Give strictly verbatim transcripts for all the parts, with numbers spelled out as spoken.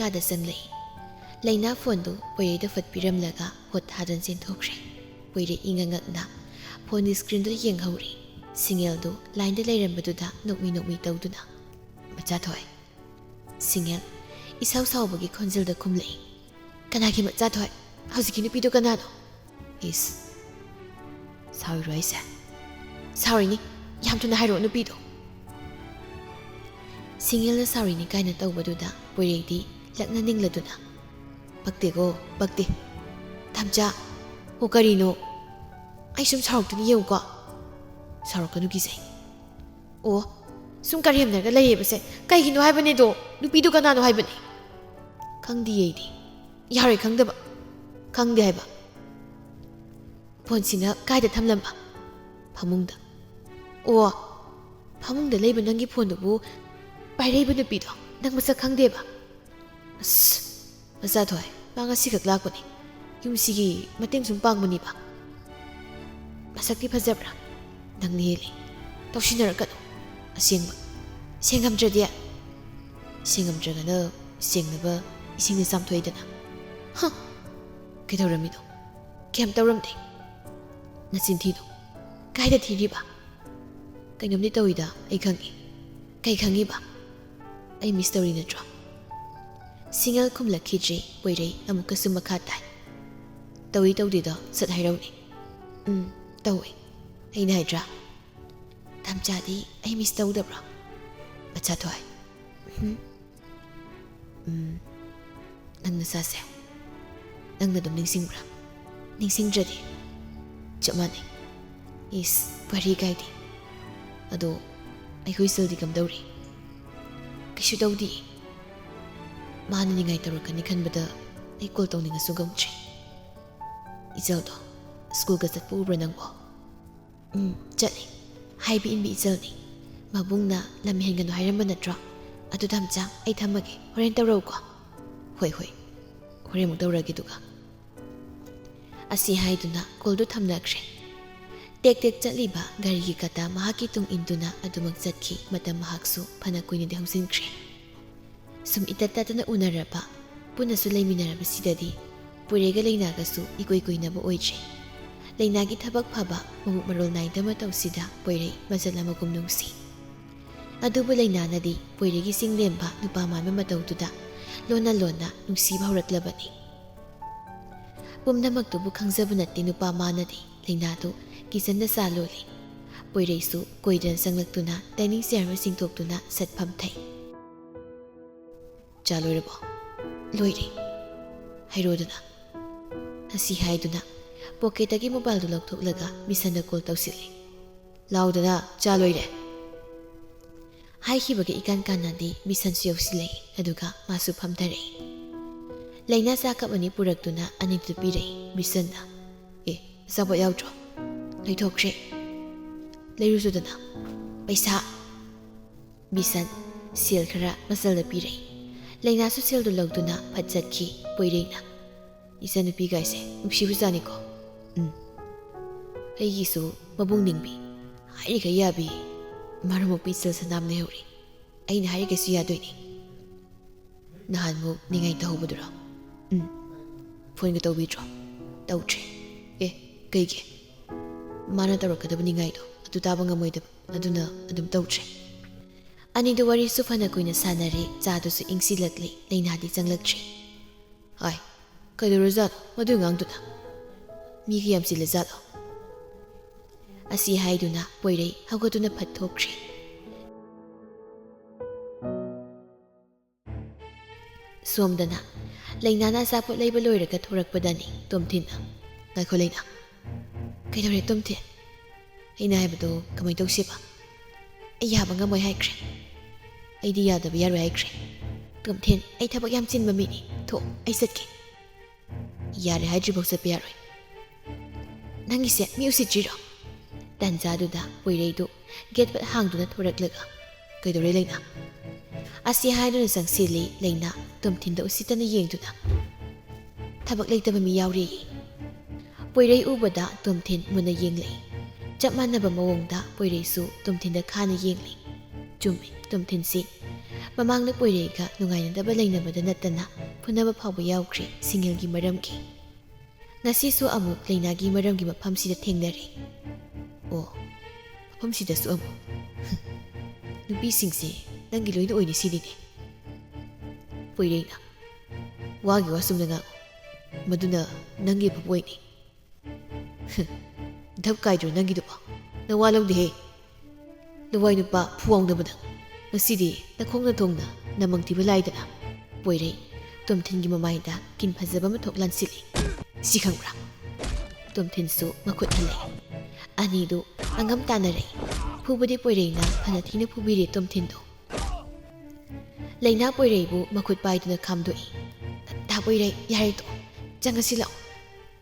ꯀꯥꯗ ꯆꯪꯂꯛꯏ꯫ ꯂꯩꯅꯥ ꯐꯣꯟꯗꯨ ꯄꯣꯏꯔꯩꯗ ꯐꯠ ꯄꯤꯔꯝꯂꯒ ꯍꯣꯠ ꯍꯥꯗꯨꯅ ꯆꯦꯟꯊꯣꯛꯈ꯭ꯔꯦ꯫ ꯄꯣꯏꯔꯩ ꯏꯉꯛ ꯉꯛꯅ ꯐꯣꯟꯒꯤ ꯁ꯭ꯀ꯭ꯔꯤꯟꯗꯨ ꯌꯦꯡꯍꯧꯔꯤ꯫ ꯁꯤꯡꯉꯦꯜꯗꯨ ꯂꯥꯏꯟꯗ ꯂꯩꯔꯝꯕꯗꯨꯗ ꯅꯣꯛꯃꯤ ꯅꯣꯛꯃꯤ ꯇꯧꯗꯨꯅ, "ꯃꯆꯥꯊꯣꯏ?" ꯁꯤꯡꯉꯦꯜ ꯏꯁꯥꯎ ꯁꯥꯎꯕꯒꯤ ꯈꯣꯟꯖꯦꯜꯗ ꯈꯨꯝꯂꯛꯏ꯫ "ꯀꯅꯥꯒꯤ ꯃꯆꯥꯊꯣꯏ? ꯍꯧꯖꯤꯛꯀꯤ ꯅꯨꯄꯤꯗꯨ ꯀꯅꯥꯅꯣ?" "ꯏꯁ, ꯁꯥꯎꯔꯤꯔꯣ ꯑꯩꯁꯦ?" "ꯁꯥꯎꯔꯤꯅꯤ꯫ ꯌꯥꯝ ꯊꯨꯅ ꯍꯥꯏꯔꯛꯑꯣ ꯅꯨꯄꯤꯗꯣ꯫" ꯁꯤꯡꯉꯦꯜꯅ "ꯁꯥꯎꯔꯤꯅꯤ" ꯀꯥꯏꯅ ꯇꯧꯕꯗꯨꯗ ꯄꯣꯏꯔꯩꯗꯤ ꯂꯛꯅ ꯅꯤꯡꯂꯗꯨꯅ, "ꯄꯛꯇꯦꯀꯣ, ꯄꯛꯇꯦ꯫ ꯊꯝꯆꯥ, ꯑꯣ ꯀꯔꯤꯅꯣ? ꯑꯩ ꯁꯨꯝ ꯁꯥꯎꯔꯛꯇꯨꯅ ꯌꯦꯡꯉꯨꯀꯣ꯫" "ꯁꯥꯎꯔꯛꯀꯅꯨ ꯀꯤꯖꯩ꯫" "ꯑꯣ, ꯁꯨꯝ ꯀꯔꯦꯝꯅꯔꯒ ꯂꯩꯔꯤꯕꯁꯦ ꯀꯩꯒꯤꯅꯣ ꯍꯥꯏꯕꯅꯦꯗꯣ? ꯅꯨꯄꯤꯗꯨ ꯀꯅꯥꯅꯣ ꯍꯥꯏꯕꯅꯦ?" "ꯈꯪꯗꯤꯌꯦ ꯑꯩꯗꯤ꯫" "ꯌꯥꯔꯣꯏ ꯈꯪꯗꯕ꯫ ꯈꯪꯗꯦ ꯍꯥꯏꯕ꯫" "ꯐꯣꯟꯁꯤꯅ ꯀꯥꯏꯗ ꯊꯝꯂꯝꯕ?" "ꯐꯃꯨꯡꯗ꯫" "ꯑꯣ, ꯐꯃꯨꯡꯗ ꯂꯩꯕ ꯅꯪꯒꯤ ꯐꯣꯟꯗꯨꯕꯨ ꯄꯥꯏꯔꯛꯏꯕ ꯅꯨꯄꯤꯗꯣ ꯅꯪ ꯃꯁꯛ ꯈꯪꯗꯦꯕ?" "ꯑꯁ, ꯃꯆꯥꯊꯣꯏ, ꯃꯥ ꯉꯁꯤꯈꯛ ꯂꯥꯛꯄꯅꯤ꯫ ꯌꯨꯝꯁꯤꯒꯤ ꯃꯇꯦꯡ ꯁꯨꯝ ꯄꯥꯡꯕꯅꯤꯕ꯫" "ꯃꯁꯛꯇꯤ ꯐꯖꯕ꯭ꯔꯥ?" "ꯅꯪꯅ ꯍꯦꯜꯂꯤ꯫ ꯇꯧꯁꯤꯟꯅꯔꯛꯀꯅꯨ꯫ ꯑꯁꯦꯡꯕ꯫ ꯁꯦꯡꯉꯝꯗ꯭ꯔꯗꯤ?" "ꯁꯦꯡꯉꯝꯗ꯭ꯔꯒꯅ ꯁꯦꯡꯅꯕ ꯏꯁꯤꯡꯅ ꯆꯥꯝꯊꯣꯛꯏꯗꯅ꯫" "ꯍ! ꯀꯩꯗꯧꯔꯝꯃꯤꯅꯣ?" "ꯀꯩꯝ ꯇꯧꯔꯝꯗꯦ꯫" "ꯅꯆꯤꯟ ꯊꯤꯅꯨ꯫ ꯀꯥꯏꯗ ꯊꯤꯔꯤꯕ?" "ꯀꯩꯅꯣꯝꯗꯤ ꯇꯧꯏꯗ, ꯑꯩ ꯈꯪꯉꯤ꯫" "ꯀꯩ ꯈꯪꯉꯤꯕ?" "ꯑꯩ ꯃꯤꯁ ꯇꯧꯔꯤ ꯅꯠꯇ꯭ꯔꯣ?" ꯁꯤꯡꯉꯦꯜ ꯈꯨꯝꯂꯛꯈꯤꯗ꯭ꯔꯦ꯫ ꯄꯣꯏꯔꯩ ꯑꯃꯨꯛꯀꯁꯨ ꯃꯈꯥ ꯇꯥꯏ꯫ "ꯇꯧꯏ ꯇꯧꯗꯦꯗꯣ ꯁꯠ ꯍꯥꯏꯔꯧꯅꯦ꯫" "ꯎꯝ, ꯇꯧꯏ꯫ ꯑꯩꯅ ꯍꯥꯏꯗ꯭ꯔꯥ? ꯊꯝꯆꯥꯗꯤ ꯑꯩ ꯃꯤꯁ ꯇꯧꯗꯕ꯭ꯔꯣ?" "ꯃꯆꯥꯊꯣꯏ꯫" "ꯎꯝ?" "ꯎꯝ, ꯅꯪ ꯅꯁꯥꯁꯦ ꯅꯪꯅ ꯑꯗꯨꯝ ꯅꯤꯡꯁꯤꯡꯕ꯭ꯔꯥ? ꯅꯤꯡꯁꯤꯡꯗ꯭ꯔꯗꯤ?" "ꯆꯞ ꯃꯥꯟꯅꯩ꯫" "ꯏꯁ, ꯋꯥꯔꯤ ꯀꯥꯏꯗꯦ꯫ ꯑꯗꯣ ꯑꯩꯈꯣꯏ ꯏꯆꯜꯗꯤ ꯀꯝꯗꯧꯔꯤ?" "ꯀꯩꯁꯨ ꯇꯧꯗꯤꯌꯦ꯫ ꯃꯥꯅ ꯅꯤꯡꯉꯥꯏ ꯇꯧꯔꯛꯀꯅꯤ ꯈꯟꯕꯗ ꯑꯩ ꯀꯣꯜ ꯇꯧꯅꯤꯡꯉꯁꯨ ꯉꯝꯗ꯭ꯔꯦ꯫" "ꯏꯆꯜꯗꯣ ꯁ꯭ꯀꯨꯜꯒ ꯆꯠꯄ ꯎꯕ꯭ꯔꯥ ꯅꯪꯕꯣ?" "ꯎꯝ, ꯆꯠꯂꯤ꯫ ꯍꯥꯏꯕ ꯏꯟꯕꯤ ꯏꯆꯜꯅꯤ꯫ ꯃꯕꯨꯡꯅ ꯂꯝ ꯍꯦꯟꯒꯅꯨ ꯍꯥꯏꯔꯝꯕ ꯅꯠꯇ꯭ꯔꯣ? ꯑꯗꯨ ꯊꯝꯆꯥ, ꯑꯩ ꯊꯝꯃꯒꯦ꯫ ꯍꯣꯔꯦꯟ ꯇꯧꯔꯛꯎꯀꯣ꯫" "ꯍꯣꯏ, ꯍꯣꯏ꯫ ꯍꯣꯔꯦꯟ ꯑꯃꯨꯛ ꯇꯧꯔꯛꯑꯒꯦ ꯑꯗꯨꯒ꯫" ꯑꯁꯤ ꯍꯥꯏꯗꯨꯅ ꯀꯣꯜꯗꯨ ꯊꯝꯅꯈ꯭ꯔꯦ꯫ ꯇꯦꯛ ꯇꯦꯛ ꯆꯠꯂꯤꯕ ꯒꯥꯔꯤꯒꯤ ꯀꯇꯥ ꯃꯍꯥꯛꯀꯤ ꯇꯨꯡ ꯏꯟꯗꯨꯅ ꯑꯗꯨꯃꯛ ꯆꯠꯈꯤ꯫ ꯃꯇꯝ ꯃꯍꯥꯛꯁꯨ ꯐꯅ ꯀꯨꯏꯅꯗꯤ ꯍꯧꯖꯤꯟꯈ꯭ꯔꯦ꯫ ꯁꯨꯝ ꯏꯇꯠ ꯇꯠꯇꯅ ꯎꯅꯔꯕ, ꯄꯨꯟꯅꯁꯨ ꯂꯩꯃꯤꯟꯅꯔꯕꯁꯤꯗꯗꯤ ꯄꯣꯏꯔꯩꯒ ꯂꯩꯅꯥꯒꯁꯨ ꯏꯀꯨꯏ ꯀꯨꯏꯅꯕ ꯑꯣꯏꯗ꯭ꯔꯦ꯫ ꯂꯩꯅꯥꯒꯤ ꯊꯕꯛ ꯐꯕ, ꯃꯕꯨꯛ ꯃꯔꯣꯜ ꯅꯥꯏꯗ ꯃꯇꯧꯁꯤꯗ ꯄꯣꯏꯔꯩ ꯃꯆꯜ ꯑꯃꯒꯨꯝ ꯅꯨꯡꯁꯤ꯫ ꯑꯗꯨꯕꯨ ꯂꯩꯅꯥꯅꯗꯤ ꯄꯣꯏꯔꯩꯒꯤ ꯆꯤꯡꯂꯦꯝꯕ ꯅꯨꯄꯥ ꯃꯥꯟꯕ ꯃꯇꯧꯗꯨꯗ ꯂꯣꯟꯅ ꯂꯣꯟꯅ ꯅꯨꯡꯁꯤꯕ ꯍꯧꯔꯛꯂꯕꯅꯤ꯫ ꯄꯨꯝꯅꯃꯛꯇꯨꯕꯨ ꯈꯪꯖꯕ ꯅꯠꯇꯦ ꯅꯨꯄꯥ ꯃꯥꯅꯗꯤ꯫ ꯂꯩꯅꯥꯗꯨ ꯀꯤꯆꯟꯗ ꯆꯥ ꯂꯣꯜꯂꯤ꯫ ꯄꯣꯏꯔꯩꯁꯨ ꯀꯣꯏꯗꯅ ꯆꯪꯂꯛꯇꯨꯅ ꯗꯥꯏꯅꯤꯡ ꯆꯤꯌꯥꯔ ꯑꯃ ꯆꯤꯡꯊꯣꯛꯇꯨꯅ ꯁꯠ ꯐꯝꯊꯩ꯫ "ꯆꯥ ꯂꯣꯏꯔꯕꯣ?" "ꯂꯣꯏꯔꯦ꯫" "ꯍꯥꯏꯔꯣꯗꯅ꯫" ꯑꯁꯤ ꯍꯥꯏꯗꯨꯅ ꯄꯣꯀꯦꯠꯇꯒꯤ ꯃꯣꯕꯥꯏꯜꯗꯨ ꯂꯧꯊꯣꯛꯂꯒ ꯃꯤꯁꯟꯗ ꯀꯣꯜ ꯇꯧꯁꯤꯜꯂꯤ꯫ "ꯂꯥꯎꯗꯅ, ꯆꯥ ꯂꯣꯏꯔꯦ!" ꯍꯥꯏꯈꯤꯕꯒ ꯏꯀꯥꯟ ꯀꯥꯟꯅꯗꯦ, ꯃꯤꯁꯟꯁꯨ ꯌꯧꯁꯤꯜꯂꯛꯏ꯫ ꯑꯗꯨꯒ ꯃꯥꯁꯨ ꯐꯝꯊꯔꯛꯏ꯫ ꯂꯩꯅꯥ ꯆꯥ ꯀꯞ ꯑꯅꯤ ꯄꯨꯔꯛꯇꯨꯅ ꯑꯅꯤꯗꯨ ꯄꯤꯔꯛꯏ꯫ ꯃꯤꯁꯟꯅ, "ꯑꯦ, ꯑꯆꯥꯄꯣꯠ ꯌꯥꯎꯗ꯭ꯔꯣ?" "ꯂꯩꯊꯣꯛꯈ꯭ꯔꯦ꯫" "ꯂꯩꯔꯨꯆꯣꯗꯅ꯫" "ꯄꯩꯁꯥ꯫" ꯃꯤꯁꯟ ꯁꯦꯜ ꯈꯔ ꯃꯆꯜꯗ ꯄꯤꯔꯛꯏ꯫ ꯂꯩꯅꯥꯁꯨ ꯁꯦꯜꯗꯨ ꯂꯧꯗꯨꯅ ꯐꯠ ꯆꯠꯈꯤ꯫ ꯄꯣꯏꯔꯩꯅ, "ꯏꯆꯟꯅꯨꯄꯤꯒꯥꯏꯁꯦ ꯅꯨꯡꯁꯤꯕꯖꯥꯠꯅꯤꯀꯣ꯫ ꯎꯝ꯫ ꯑꯩꯒꯤꯁꯨ ꯃꯕꯨꯡ ꯅꯤꯡꯕꯤ꯫ ꯍꯥꯏꯔꯤꯈꯩ ꯌꯥꯕꯤ꯫ ꯃꯔꯝ ꯃꯣꯛꯄꯤ ꯏꯆꯜ ꯁꯅꯥꯝ ꯂꯩꯍꯧꯔꯤ꯫ ꯑꯩꯅ ꯍꯥꯏꯔꯤꯈꯩꯁꯨ ꯌꯥꯗꯣꯏꯅꯤ꯫" "ꯅꯍꯥꯟꯃꯨꯛ ꯅꯤꯡꯉꯥꯏ ꯇꯧꯍꯧꯕꯗꯨꯔꯣ?" "ꯎꯝ꯫ ꯐꯣꯟꯒ ꯇꯧꯕꯤꯗ꯭ꯔꯣ?" "ꯇꯧꯗ꯭ꯔꯦ꯫" "ꯑꯦ, ꯀꯩꯒꯤ?" "ꯃꯥꯅ ꯇꯧꯔꯛꯀꯗꯕ ꯅꯤꯡꯉꯥꯏꯗꯣ ꯑꯗꯨ ꯇꯥꯕ ꯉꯝꯃꯣꯏꯗꯕ, ꯑꯗꯨꯅ ꯑꯗꯨꯝ ꯇꯧꯗ꯭ꯔꯦ꯫" ꯑꯅꯤꯗꯨ ꯋꯥꯔꯤꯁꯨ ꯐꯅ ꯀꯨꯏꯅ ꯁꯥꯟꯅꯔꯦ꯫ ꯆꯥꯗꯨꯁꯨ ꯏꯪꯁꯤꯜꯂꯛꯂꯦ꯫ ꯂꯩꯅꯥꯗꯤ ꯆꯪꯂꯛꯇ꯭ꯔꯤ꯫ "ꯍꯥꯏ, ꯀꯩꯗꯧꯔꯖꯥꯠꯅꯣ ꯃꯗꯨ ꯑꯉꯥꯡꯗꯨꯅ? ꯃꯤꯒ ꯌꯥꯝ ꯆꯤꯜꯂꯖꯥꯠꯂꯣ?" ꯑꯁꯤ ꯍꯥꯏꯗꯨꯅ ꯄꯣꯏꯔꯩ ꯍꯧꯒꯠꯇꯨꯅ ꯐꯠ ꯊꯣꯛꯈ꯭ꯔꯦ꯫ ꯁꯣꯝꯗꯅ ꯂꯩꯅꯥꯅ ꯑꯆꯥꯄꯣꯠ ꯂꯩꯕ ꯂꯣꯏꯔꯒ ꯊꯣꯔꯛꯄꯗꯅꯤ ꯇꯣꯝꯊꯤꯟꯅ, "ꯉꯥꯏꯈꯣ ꯂꯩꯅꯥ꯫" "ꯀꯩꯗꯧꯔꯦ ꯇꯣꯝꯊꯤꯟ?" "ꯑꯩꯅ ꯍꯥꯏꯕꯗꯣ ꯀꯃꯥꯏ ꯇꯧꯁꯦꯕ?" "ꯑꯩ ꯌꯥꯕ ꯉꯝꯃꯣꯏ ꯍꯥꯏꯈ꯭ꯔꯦ꯫" "ꯑꯩꯗꯤ ꯌꯥꯗꯕ ꯌꯥꯔꯣꯏ ꯍꯥꯏꯈ꯭ꯔꯦ꯫" "ꯇꯣꯝꯊꯤꯟ, ꯑꯩ ꯊꯕꯛ ꯌꯥꯝ ꯆꯤꯟꯕ ꯃꯤꯅꯤ꯫ ꯊꯣꯛ, ꯑꯩ ꯆꯠꯀꯦ꯫" "ꯌꯥꯔꯦ ꯍꯥꯏꯗ꯭ꯔꯤꯐꯥꯎ ꯆꯠꯄ ꯌꯥꯔꯣꯏ꯫" "ꯅꯪꯒꯤꯁꯦ ꯃꯤ ꯎꯁꯤꯠꯇ꯭ꯔꯤꯔꯣ?" ꯇꯟꯖꯥꯗꯨꯗ ꯄꯣꯏꯔꯩꯗꯨ ꯒꯦꯠ ꯐꯠ ꯍꯥꯡꯗꯨꯅ ꯊꯣꯔꯛꯂꯒ, "ꯀꯩꯗꯧꯔꯦ ꯂꯩꯅꯥ?" ꯑꯁꯤ ꯍꯥꯏꯗꯨꯅ ꯆꯪꯁꯤꯜꯂꯤ꯫ ꯂꯩꯅꯥ ꯇꯣꯝꯊꯤꯟꯗ ꯎꯁꯤꯠꯇꯅ ꯌꯦꯡꯗꯨꯅ, "ꯊꯕꯛ ꯂꯩꯇꯕ ꯃꯤ ꯌꯥꯎꯔꯦꯌꯦ꯫" ꯄꯣꯏꯔꯩ ꯎꯕꯗ ꯇꯣꯝꯊꯤꯟ ꯃꯨꯟꯅ ꯌꯦꯡꯂꯛꯏ꯫ ꯆꯞ ꯃꯥꯟꯅꯕ ꯃꯑꯣꯡꯗ ꯄꯣꯏꯔꯩꯁꯨ ꯇꯣꯝꯊꯤꯟꯗ ꯈꯥꯅ ꯌꯦꯡꯂꯤ꯫ ꯆꯨꯝꯃꯤ, ꯇꯣꯝꯊꯤꯟꯁꯤ ꯃꯃꯥꯡꯗ ꯄꯣꯏꯔꯩꯒ ꯅꯨꯡꯉꯥꯏꯅꯗꯕ ꯂꯩꯅꯕꯗ ꯅꯠꯇꯅ ꯐꯨꯅꯕ ꯐꯥꯎꯕ ꯌꯥꯎꯈ꯭ꯔꯦ ꯁꯤꯡꯉꯦꯜꯒꯤ ꯃꯔꯝꯒꯤ꯫ ꯉꯁꯤꯁꯨ ꯑꯃꯨꯛ ꯂꯩꯅꯥꯒꯤ ꯃꯔꯝꯒꯤ ꯃꯐꯝꯁꯤꯗ ꯊꯦꯡꯅꯔꯦ꯫ ꯑꯣ, ꯃꯐꯝꯁꯤꯗꯁꯨ ꯑꯃꯨꯛ꯫ ꯅꯨꯄꯤꯁꯤꯡꯁꯦ ꯅꯪꯒꯤ ꯂꯣꯏꯅ ꯑꯣꯏꯅ ꯁꯤꯔꯤꯅꯦ꯫ ꯄꯣꯏꯔꯩꯅ, "ꯋꯥꯒꯤ ꯋꯥ ꯆꯨꯝꯅ ꯉꯥꯡꯉꯨ꯫ ꯃꯗꯨꯅ ꯅꯪꯒꯤ ꯑꯐꯕ ꯑꯣꯏꯅꯤ꯫" "ꯙꯞ ꯀꯥꯏꯗ꯭ꯔꯣ ꯅꯪꯒꯤꯗꯨꯕꯣ? ꯅꯋꯥ ꯂꯧꯗꯦꯍꯦ꯫ ꯂꯋꯥꯏ ꯅꯨꯄꯥ ꯐꯨꯋꯥꯎꯅꯕꯗ ꯉꯁꯤꯗꯤ ꯅꯈꯣꯡꯅ ꯊꯣꯡꯅ ꯅꯃꯪ ꯊꯤꯕ ꯂꯥꯏꯗꯅ꯫" ꯄꯣꯏꯔꯩ ꯇꯣꯝꯊꯤꯟꯒꯤ ꯃꯃꯥꯏꯗ ꯀꯤꯟ ꯐꯖꯕ ꯑꯃ ꯊꯣꯛ ꯂꯥꯟꯁꯤꯜꯂꯤ꯫ "ꯁꯤ ꯈꯪꯕ꯭ꯔꯥ?" ꯇꯣꯝꯊꯤꯟꯁꯨ ꯃꯈꯨꯠ ꯍꯜꯂꯛꯏ꯫ ꯑꯅꯤꯗꯨ ꯑꯉꯝ ꯇꯥꯟꯅꯔꯛꯏ꯫ ꯐꯨꯕꯗꯤ ꯄꯣꯏꯔꯩꯅ ꯐꯅ ꯊꯤꯅ ꯐꯨꯕꯤꯔꯦ ꯇꯣꯝꯊꯤꯟꯗꯣ꯫ ꯂꯩꯅꯥ ꯄꯣꯏꯔꯩꯕꯨ ꯃꯈꯨꯠ ꯄꯥꯏꯗꯨꯅ ꯈꯥꯝꯗꯣꯛꯏ꯫ "ꯗꯥ ꯄꯣꯏꯔꯩ, ꯌꯥꯔꯦ ꯇꯣꯛꯑꯣ꯫ ꯆꯪꯉꯁꯤ ꯂꯥꯛꯑꯣ꯫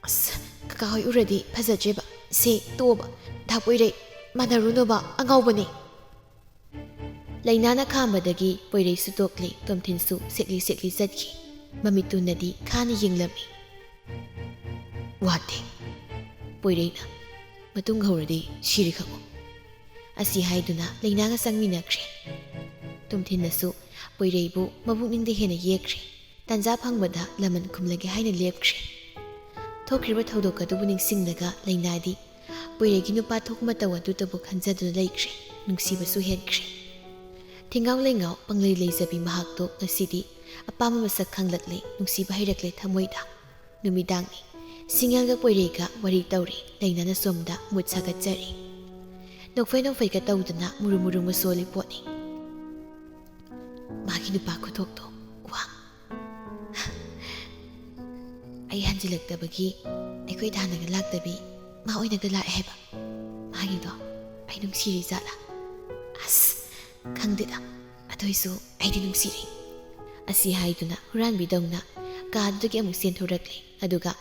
ꯑꯁ, ꯀꯀꯥ ꯍꯣꯏ ꯎꯔꯗꯤ ꯐꯖꯗ꯭ꯔꯦꯕ꯫ ꯁꯦ, ꯇꯣꯛꯑꯣꯕ꯫ ꯗꯥ ꯄꯣꯏꯔꯩ, ꯃꯥꯟꯅꯔꯨꯅꯣꯕ, ꯑꯉꯥꯎꯕꯅꯦ꯫" ꯂꯩꯅꯥꯅ ꯈꯥꯝꯕꯗꯒꯤ ꯄꯣꯏꯔꯩꯁꯨ ꯇꯣꯛꯂꯦ, ꯇꯣꯝꯊꯤꯟꯁꯨ ꯁꯦꯛꯂꯤ ꯁꯦꯛꯂꯤ ꯆꯠꯈꯤ꯫ ꯃꯃꯤꯠꯇꯨꯅꯗꯤ ꯈꯥꯅ ꯌꯦꯡꯂꯝꯃꯤ꯫ "ꯋꯥꯠꯇꯦ꯫" ꯄꯣꯏꯔꯩꯅ, "ꯃꯇꯨꯡ ꯍꯧꯔꯗꯤ ꯁꯤꯔꯦ ꯈꯪꯉꯨ꯫" ꯑꯁꯤ ꯍꯥꯏꯗꯨꯅ ꯂꯩꯅꯥꯒ ꯆꯪꯃꯤꯟꯅꯈ꯭ꯔꯦ꯫ ꯇꯣꯝꯊꯤꯟꯅꯁꯨ ꯄꯣꯏꯔꯩꯕꯨ ꯃꯕꯨꯛꯅꯤꯡꯗ ꯍꯦꯟꯅ ꯌꯦꯛꯈ꯭ꯔꯦ꯫ ꯇꯥꯟꯖꯥ ꯐꯪꯕꯗ ꯂꯃꯟ ꯈꯨꯝꯂꯒꯦ ꯍꯥꯏꯅ ꯂꯦꯞꯈ꯭ꯔꯦ꯫ ꯊꯣꯛꯈ꯭ꯔꯤꯕ ꯊꯧꯗꯣꯛ ꯑꯗꯨꯕꯨ ꯅꯤꯡꯁꯤꯡꯂꯒ ꯂꯩꯅꯥꯗꯤ ꯄꯣꯏꯔꯩꯒꯤ ꯅꯨꯄꯥ ꯊꯣꯛꯄ ꯃꯇꯧ ꯑꯗꯨꯇꯕꯨ ꯈꯟꯖꯗꯨꯅ ꯂꯩꯈ꯭ꯔꯦ꯫ ꯅꯨꯡꯁꯤꯕꯁꯨ ꯍꯦꯟꯈ꯭ꯔꯦ꯫ ꯊꯤꯡꯉꯥꯎ ꯂꯩꯉꯥꯎ ꯄꯪꯂꯩ ꯂꯩꯖꯕꯤ ꯃꯍꯥꯛꯇꯣ ꯉꯁꯤꯗꯤ ꯑꯄꯥꯝꯕ ꯃꯁꯛ ꯈꯪꯂꯛꯂꯦ, ꯅꯨꯡꯁꯤꯕ ꯍꯩꯔꯛꯂꯦ ꯊꯃꯣꯏꯗ꯫ ꯅꯨꯃꯤꯗꯥꯡꯅꯤ꯫ ꯁꯤꯡꯉꯦꯜꯒ ꯄꯣꯏꯔꯩꯒ ꯋꯥꯔꯤ ꯇꯧꯔꯤ꯫ ꯂꯩꯅꯥꯅ ꯁꯣꯝꯗ ꯃꯨꯠ ꯁꯥꯒꯠꯆꯔꯤ꯫ ꯅꯣꯛꯐꯩ ꯅꯣꯛꯐꯩꯒ ꯇꯧꯗꯨꯅ ꯃꯨꯔꯨ ꯃꯨꯔꯨ ꯃꯁꯣꯜꯂꯤ ꯄꯣꯠꯅꯤ꯫ ꯃꯥꯒꯤ ꯅꯨꯄꯥ ꯈꯨꯊꯣꯛꯇꯣ꯫ ꯋꯥ꯫ ꯑꯩ ꯍꯟꯖꯤꯜꯂꯛꯇꯕꯒꯤ ꯑꯩꯈꯣꯏ ꯗꯥꯅꯒ ꯂꯥꯛꯇꯕꯤ ꯃꯥ ꯑꯣꯏꯅꯒ ꯂꯥꯛꯑꯦ ꯍꯥꯏꯕ꯫ ꯃꯥꯒꯤꯗꯣ ꯑꯩ ꯅꯨꯡꯁꯤꯔꯤ ꯖꯥꯠꯂꯥ? ꯑꯁ, ꯈꯪꯗꯦꯗ꯫ ꯑꯗꯨꯏꯁꯨ ꯑꯩꯗꯤ ꯅꯨꯡꯁꯤꯔꯤ꯫ ꯑꯁꯤ ꯍꯥꯏꯗꯨꯅ ꯍꯨꯔꯥꯟꯕꯤꯗꯧꯅ ꯀꯥꯗꯨꯗꯒꯤ ꯑꯃꯨꯛ ꯆꯦꯟꯊꯣꯔꯛꯂꯦ꯫ ꯑꯗꯨꯒ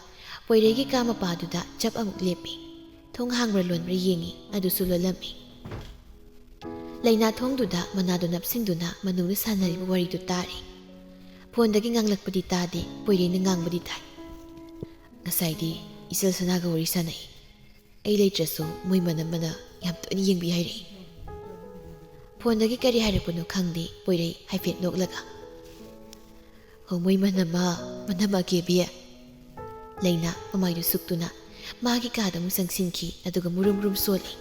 ꯄꯣꯏꯔꯩꯒꯤ ꯀꯥ ꯃꯄꯥꯗꯨꯗ ꯆꯞ ꯑꯃꯨꯛ ꯂꯦꯞꯄꯤ꯫ ꯊꯣꯡ ꯍꯥꯡꯕ꯭ꯔꯥ ꯂꯣꯟꯕ꯭ꯔꯥ ꯌꯦꯡꯉꯤ, ꯑꯗꯨꯁꯨ ꯂꯣꯜꯂꯝꯃꯤ꯫ ꯂꯩꯅꯥ ꯊꯣꯡꯗꯨꯗ ꯃꯅꯥꯗꯨ ꯅꯞꯁꯤꯟꯗꯨꯅ ꯃꯅꯨꯡꯗ ꯁꯥꯟꯅꯔꯤꯕ ꯋꯥꯔꯤꯗꯨ ꯇꯥꯔꯤ꯫ ꯐꯣꯟꯗꯒꯤ ꯉꯥꯡꯂꯛꯄꯗꯤ ꯇꯥꯗꯦ, ꯄꯣꯏꯔꯩꯅ ꯉꯥꯡꯕꯗꯤ ꯇꯥꯏ꯫ ꯉꯁꯥꯏꯗꯤ ꯏꯆꯜ ꯁꯅꯥꯒ ꯋꯥꯔꯤ ꯁꯥꯟꯅꯩ꯫ ꯑꯩ ꯂꯩꯇ꯭ꯔꯁꯨ ꯃꯣꯏ ꯃꯅꯝꯃꯅ ꯌꯥꯝ ꯇꯣꯏꯅ ꯌꯦꯡꯕꯤ ꯍꯥꯏꯔꯛꯏ꯫ ꯐꯣꯟꯗꯒꯤ ꯀꯔꯤ ꯍꯥꯏꯔꯛꯄꯅꯣ ꯈꯪꯗꯦ, ꯄꯣꯏꯔꯩ ꯍꯥꯏꯐꯦꯠ ꯅꯣꯛꯂꯒ꯫ "ꯍꯣ, ꯃꯣꯏ ꯃꯅꯝꯃ, ꯃꯅꯝꯃ ꯀꯦꯕꯤ?" ꯂꯩꯅꯥ ꯃꯃꯥꯏꯗꯨ ꯁꯨꯛꯇꯨꯅ ꯃꯥꯒꯤ ꯀꯥꯗ ꯑꯃꯨꯛ ꯆꯪꯁꯤꯟꯈꯤ, ꯑꯗꯨꯒ ꯃꯨꯔꯨꯝ ꯃꯨꯔꯨꯝ ꯁꯣꯜꯂꯤ꯫